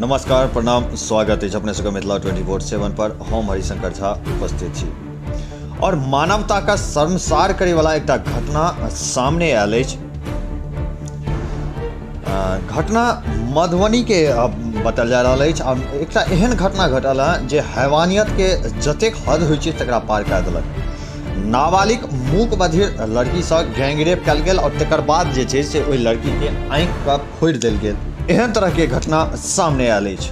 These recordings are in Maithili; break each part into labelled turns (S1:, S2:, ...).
S1: नमस्कार, प्रणाम, स्वागत अछि अपने सबके मिथिला 24/7 पर। हम हरिशंकर झा उपस्थित छी और मानवता का शर्मसार करे वाला एकटा घटना सामने आयल अछि। घटना मधुबनी के बतायल जा रहल अछि। आ एकटा एहन घटना घटल हँ जे हैवानियत के जतेक हद होइ छै तकरा पार कए देलक। नाबालिग मूक बधिर लड़कीसँ गैंगरेप कयल गेल और तकर बाद जे छै से ओहि लड़कीके आँखिके फोड़ि देल गेल। एहन तरहके घटना सामने आयल अछि।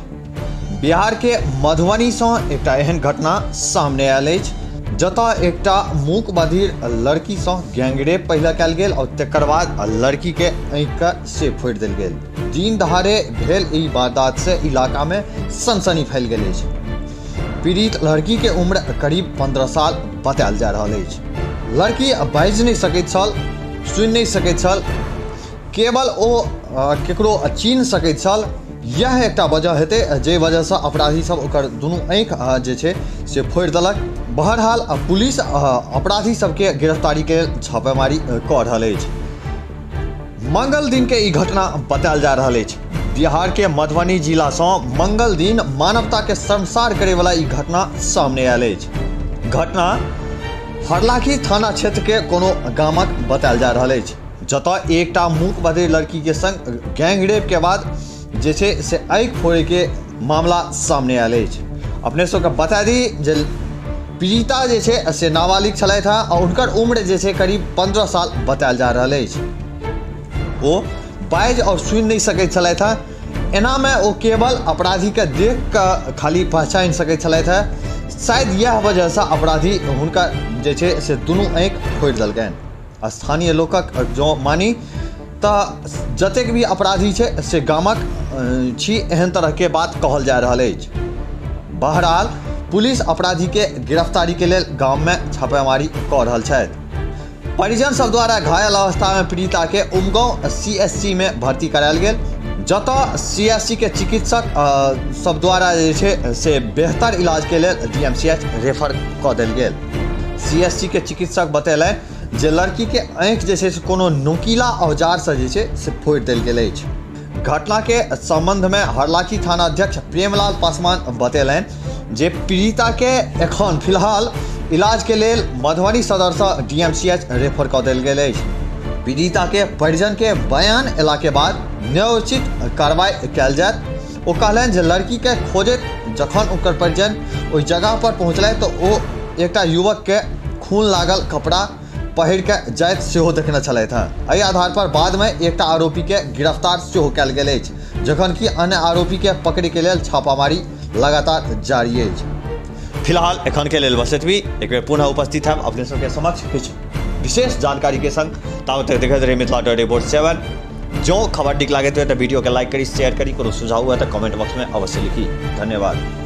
S1: बिहारके मधुबनीसँ एकटा एहन घटना सामने आयल अछि जतऽ एकटा मूक बधिर लड़कीसँ गैंगरेप पहिले कयल गेल और तकर बाद लड़कीके आँखिके से फोड़ि देल गेल। दिन दहाड़े भेल ई वारदातसँ इलाकामे सनसनी फैल गेल अछि। पीड़ित लड़की के उम्र करीब 15 साल बतायल जा रहल अछि। लड़की बाजि नहि सकैत छल, सुनि नहि सकैत छल, केवल ओ केकरो चिन्ह सकैत छल। यह एकटा वजह हेतै जाहि वजहसँ अपराधी सब ओकर दुनू आँखि जे छै से फोड़ि देलक। बहरहाल पुलिस अपराधी सबके गिरफ्तारी के छापेमारी कऽ रहल अछि। मंगल दिन के ई घटना बतायल जा रहल अछि। बिहार के मधुबनी जिला सँ मंगल दिन मानवता के शर्मसार करे वाला ई घटना सामने आयल अछि। घटना हरलाखी थाना क्षेत्र के कोनो गामक बतायल जा रहल अछि, जतऽ एकटा मूक बधिर लड़की के संग गैंगरेप के बाद जे छै से आँखि फोड़े के मामला सामने आयल अछि। अपने सबके बता दी जे पीड़िता जे छै से नाबालिग छलथि हँ आ हुनकर उम्र जे छै करीब 15 साल बतायल जा रहल अछि। ओ बाजि आओर सुनि नहि सकैत छलथि हँ। एनामे ओ केवल अपराधीके देख कऽ खाली पहचानि सकैत छलथि हँ। शायद इएह वजहसँ अपराधी हुनकर जे छै से दुनू आँखि फोड़ि देलकनि। स्थानीय लोकक जँ मानी तऽ जतेक भी अपराधी छै से गामक छी, एहन तरहके बात कहल जा रहल अछि। बहरहाल पुलिस अपराधी के गिरफ्तारी के लेल गाम में छापेमारी कऽ रहल छथि। परिजन सब द्वारा घायल अवस्था में पीड़िता के उमगांव सीएससी में भर्ती करायल गेल, जतऽ सीएससी के चिकित्सक सब द्वारा जे छै से बेहतर इलाज के लेल डीएमसीएच रेफर कऽ देल गेल। सीएससी के चिकित्सक बतेलनि जे लड़की के आँखि जे छै से कोनो नुकीला औजार से जे छै से फोड़ि देल गेल अछि। घटना के संबंध में हरलाखी थाना अध्यक्ष प्रेमलाल पासवान बतेलनि जे पीड़िता के एखन फिलहाल इलाज के लेल मधुबनी सदर से डीएमसीएच रेफर कऽ देल गेल अछि। पीड़िता के परिजन के बयान एला के बाद न्यायोचित कार्रवाई कयल जायत। ओ कहलनि जे लड़की के खोजैत जखन ओकर परिजन ओहि जगह पर पहुंचलथि तऽ ओ एकटा युवक के खून लागल कपड़ा पहिर के जाइत सेहो देखने छलथि हँ। एहि आधार पर बाद में एकटा आरोपी के गिरफ्तार सेहो कयल गेल अछि, जखन कि अन्य आरोपी के पकड़े के लेल छापामारी लगातार जारी अछि। फिलहाल एखन के लेल बस एतबी। एक बेर पुनः उपस्थित हम अपने सबके समक्ष किछु विशेष जानकारी के संग। ताबत तक देखैत रही मिथिला 24/7। जो खबर नीक लागैत हुए तऽ वीडियो के लाइक करी, शेयर करी, कोनो सुझाव हुए तऽ कमेंट बॉक्स में अवश्य लिखी। धन्यवाद।